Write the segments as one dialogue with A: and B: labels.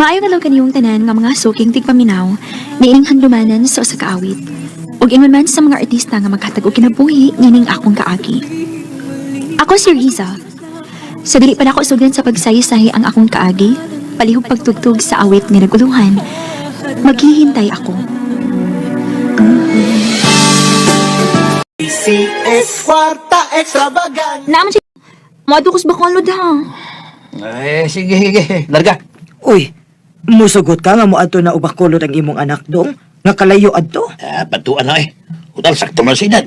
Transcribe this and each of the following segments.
A: Maayong adlaw kaniyong tanan nga mga suking tigpaminaw niining handumanan sa usa ka awit. Ug ingon man sa mga artista nga maghatag og kinabuhi niining akong kaagi. Ako si Riza. Sa dili pa nako sugdan sa pagsaysay ang akong kaagi, palihog pagtugtog sa awit nga naguluhan, maghihintay ako.
B: CS Kwarta Extravagant.
A: Naaman siya. Moadto ko sa Bacolod ha.
C: Eh, sige, sige. Larga.
D: Uy, musugot ka nga moadto na og Bacolod ang imong anak dong? Nga kalayo adto?
C: Ah, patuan na eh. Utal, sakto man sa edad.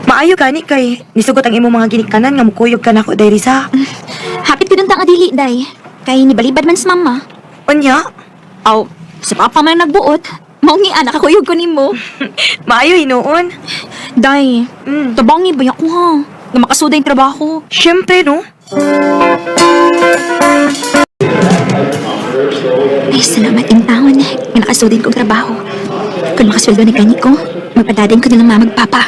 D: Maayo gani kay nisugot ang imong mga ginikanan nga mukuyog ka nako diri sa.
A: Hapit ko dun tang adili, day. Kay nibalibad man sa mama.
D: Unya,
A: Aw, sa papa man nagbuot. Mao ngi anak ako ko nimo.
D: maayo hinuon.
A: Day,
D: Mm.
A: tabangi ba ako ha? Nga makasuda yung trabaho.
D: Syempre no.
A: Ay, salamat in taon. Nga nakasudin kong trabaho. Kung makasweldo na gani ko, magpadadin ko nilang mama magpapa.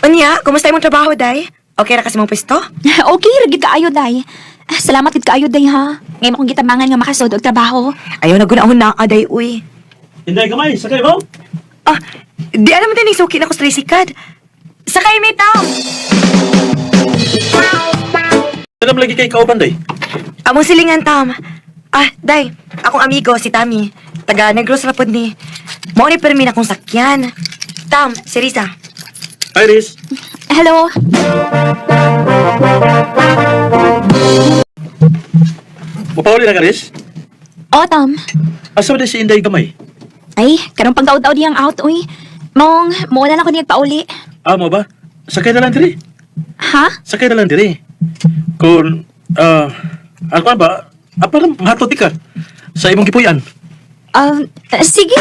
D: Unya, kumusta imong trabaho day? Okay ra kasi mong pwesto?
A: Okay, ragid kaayo, day. Ah, salamat gid kaayo, day, ha? Ngayon akong gitamangan nga makasud og trabaho.
D: Ayaw na gunahon na ka day uy.
E: Hinday gamay, sakay mo.
D: Ah, di alam mo din suki na ko sa tricycad. Sakay mi tam.
E: Alam lagi kay kauban day.
D: Among silingan tam. Ah, day, akong amigo si Tami. Taga Negros ra pod ni. Mao ni permi na akong sakyan. Tam, si Risa.
E: Hi, Riz.
A: Hello.
E: Mapauli na ka, Riz?
A: Oh, Tom.
E: Asa ba day si Inday gamay?
A: Ay, karong pagdaod-daod diyang out, uy. Mong, muuna lang ko niya pauli.
E: Ah, mo ba? Sakay na lang diri.
A: Ha?
E: Sakay na lang diri. Kung, ah, ano ka ba? Ah, parang mahatod ka sa imong gipuy-an.
A: Sige.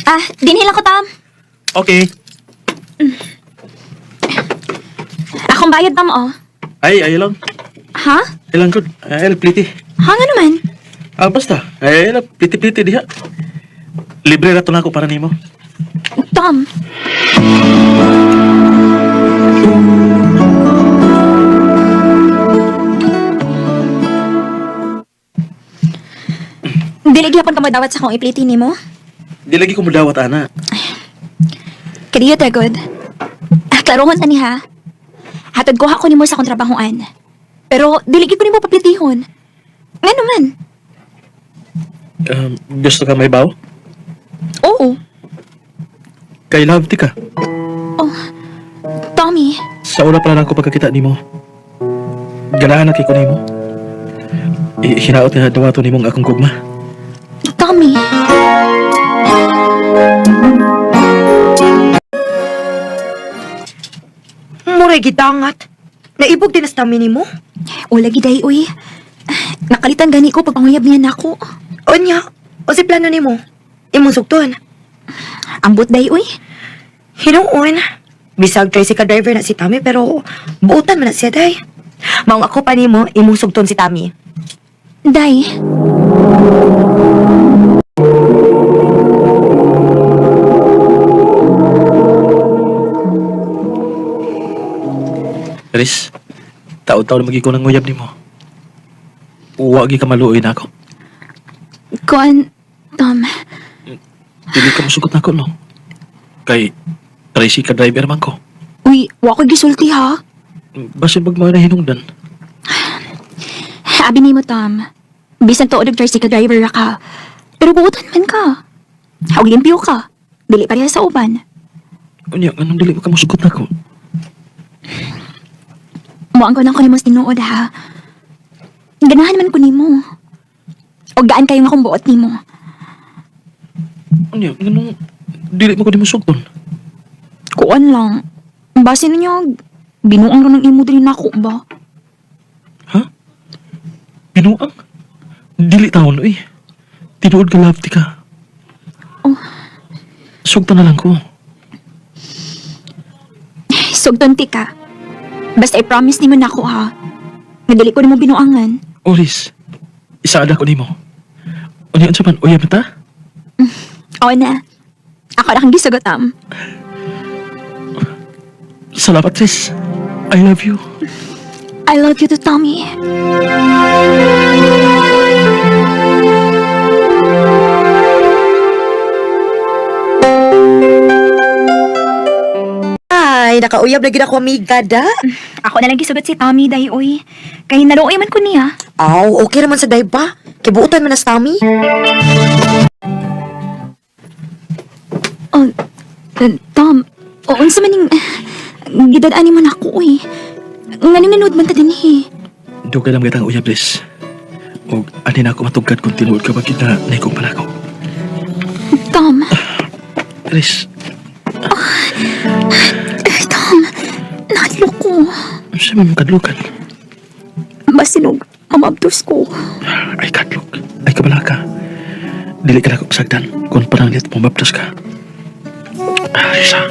A: Ah, dinhi lang ko, Tam.
E: Okay.
A: Akong bayad, Tam, oh.
E: Ay, ay lang.
A: Ha?
E: Ay lang, good. Ay, pliti.
A: Ha nga naman?
E: Ah, basta. Ay, lang, pliti-pliti diha. Libre ra to na ako para nimo.
A: Tom. Dili gyapon ka modawat sa akong ipliti nimo.
E: Di lagi ko mudawat, ana.
A: Kadiyo tagod. Ah, klarohon ta ni ha. Hatod ko ako nimo sa akong trabahoan. Pero dili gyud ko nimo paplitihon. Nga naman?
E: Gusto ka may baw?
A: Oo.
E: Kay love ti ka.
A: Oh. Tommy,
E: Sa una pa lang ko pagkakita nimo. Ganahan na kay ko nimo. Hinaot nga dawato nimong akong gugma.
A: Tommy.
D: Muray gidangat. Naibog din sa Tami nimo.
A: Wala giday uy. Nakalitan gani ko pagpanguyab niya nako.
D: Unya, o si plano nimo? Imong sugton.
A: Ambot day uy.
D: Hinuon. Bisag tricycle driver na si Tami pero buotan man na siya day. Maong ako pa nimo imong sugton si Tami.
A: Day.
E: Riz, taon-taon magi ko nang uyab nimo. Uwa gi ka maluoy na ako.
A: Kuan, Tom.
E: Dili ka musugot nako no. Kay tricycle driver man ko.
A: Uy, wa ko gisulti ha.
E: Basin pag mga nahinungdan.
A: Abi nimo Tom. Bisan tuod og tricycle driver ra ka. Pero buotan man ka. Og limpyo ka. Dili pareha sa uban.
E: Unya, anong dili ka musugot nako?
A: Muang ko lang ko nimo sa tinuod ha. Ganahan man ko nimo. Og gaan kayo nga akong buot nimo.
E: Unya, anong dili mo ko nimo sugton?
A: Kuan lang. Base ninyo, binuang ra ng imo diri nako ba?
E: Ha? Binuang? Dili taon uy. Tinuod ka love ti ka.
A: Oh.
E: Sugtan na lang ko.
A: Sugton ti ka. Basta i-promise nimo nako ha. Nga dili ko nimo binuangan.
E: Oris, isaada ko nimo. Unya, unsa man, uyab na ta?
A: Oo na. Ako na kang gisugot, Tom.
E: Salamat, sis. I love you.
A: I love you too, Tommy.
D: Ay, nakauyab lagi na ako amiga da.
A: Ako na lang gisugot si Tommy, day, oy. Kay naluoy man ko niya.
D: Aw, okay raman sa day ba? Kibuutan man na sa Tommy.
A: Oh, Tom, o unsa man ning gidad-ani mo na ako, oy. Nganong nanood man ta dinhi?
E: Dugay lang kitang uyab, sis. Og ani na ako matugkad kung tinuod ka ba kita na ikong palakaw.
A: Tom,
E: Riz,
A: Tom, nahadlok ko.
E: unsa man yung kadlukan?
A: Basinog, mamabdos ko.
E: Ay, kadlok. Ay, kabalaka. Dili ka na ako pasagdan kung pananglit mo mabdos ka. Ah, Risa.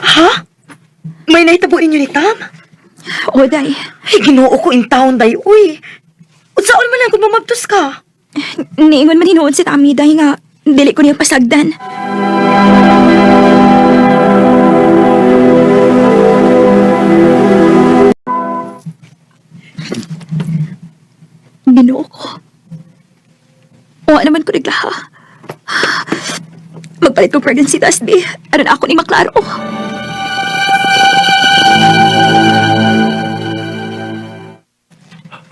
D: Ha? May nahitabo ninyo ni Tam?
A: O, day,
D: Ay, ginoo ko in town, day. Uy, unsaon man lang kung mamabtos ka?
A: niingon man hinuon si Tommy, day nga, dili ko niya pasagdan. Ginoo ko. Wa naman ko naglaha. Magpalit ko pregnancy test, di. Aron ako ni maklaro.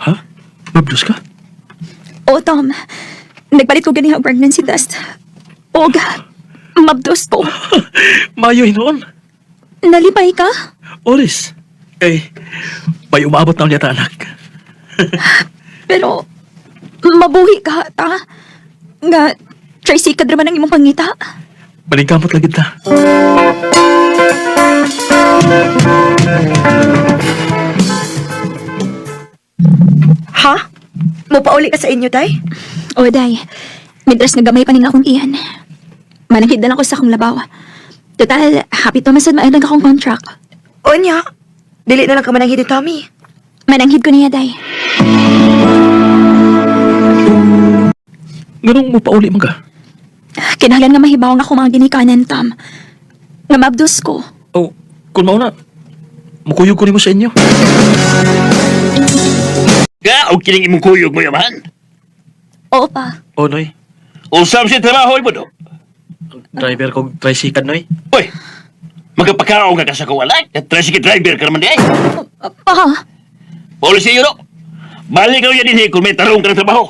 E: Ha? Mabdos ka?
A: O, Tom. Nagpalit ko ganiha og pregnancy test. Og, mabdos ko.
E: Mayo hinoon.
A: Nalipay ka?
E: Oris. Eh, may umaabot na ulit anak.
A: Pero, mabuhi ka, ta. Nga, Tracy, kadra man ang imong pangita.
E: Maningkamot lagi ta.
D: Ha? Mupauli ka sa inyo, day?
A: O, day. Midras nga gamay pa ning akong iyan. Manangkid na lang ko sa akong labaw. Total, happy to masad maayong akong contract.
D: Onya, dili na lang ka mananghid ni Tommy.
A: Mananghid ko niya, day.
E: Ganong mo pauli man ka?
A: Kinahanglan nga mahibaw nga akong mga ginikanan, Tom. Nga mabdos ko.
E: Oh, kung mauna, mukuyog ko nimo sa inyo.
C: Ka, og kining imong kuyog mo yaman.
A: Oo pa.
E: Oh, Noy.
C: Usab si trabaho mo do.
E: Driver ko tricycle, Noy.
C: Uy, magapakaon ka ka sa kawalay. Tricycle driver ka naman di ay.
A: Pa,
C: Pauli sa iyo do. Balik ka yan din kung may tarong ka ng trabaho.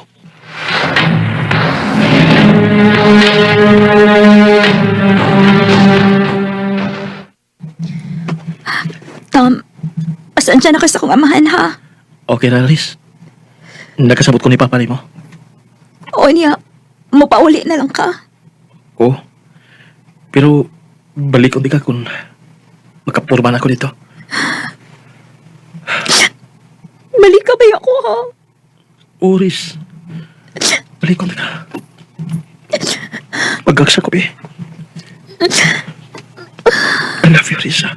A: Tom. Pasensya na ka sa akong amahan, ha?
E: Okay na, Riz. Nakasabot ko ni Papa nimo.
A: O niya, mupauli na lang ka.
E: Oo. Pero, balik undi ka kung makapurma na ako dito.
A: Balik ka ba ako, ha?
E: Oo, Riz. Balik undi ka. Pagkaksa ko, eh. I love you, Riza.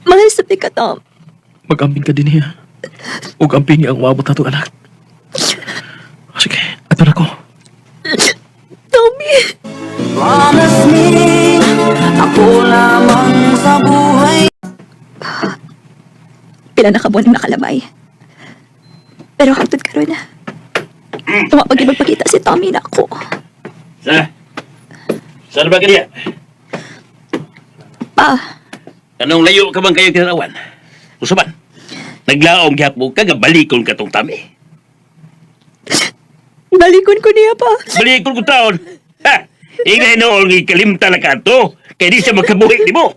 A: Mahal sa ka, Tom.
E: Mag-amping ka din niya. Ug amping ang uabot na anak. Sige, ato na ko.
A: Tommy!
B: Promise me, ako lamang sa buhay.
A: Pila na ka buwan ang nakalabay. Pero hangtod karon na. Tumapag magpakita si Tommy na ako.
C: Sa? Saan ba kaniya?
A: Pa,
C: Anong layo ka bang kayo kinarawan? Usaban, naglaom gihapon ka, nga balikon ka tong tami.
A: balikon ko niya pa.
C: Balikon ko taon. Ha! Ingay noon, ikalimta na ka to. Kaya di siya magkabuhi di mo.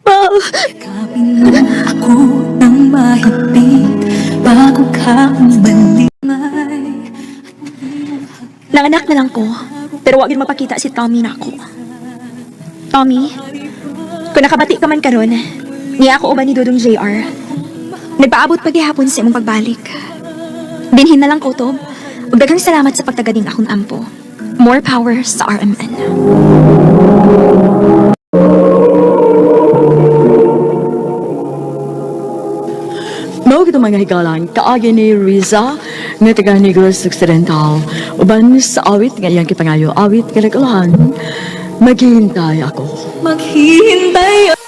A: Pa,
F: Yakapin mo ako ng mahigpit bago ka umalik.
A: nanganak na lang ko. Pero wag yun mapakita si Tommy na ako. Tommy, kung nakabati ka man karon, niya ako uban ni Dudong JR. Nagpaabot paghihapon sa imong pagbalik. Dinhin na lang ko, Tob. Ug daghang salamat sa pagtagading akong ampo. More power sa RMN.
G: nga higalan kaagi ni Riza nga taga Negros Occidental uban sa awit nga iyang gipangayo, awit nga nag-ulahan, "Maghihintay Ako."
F: Maghihintay.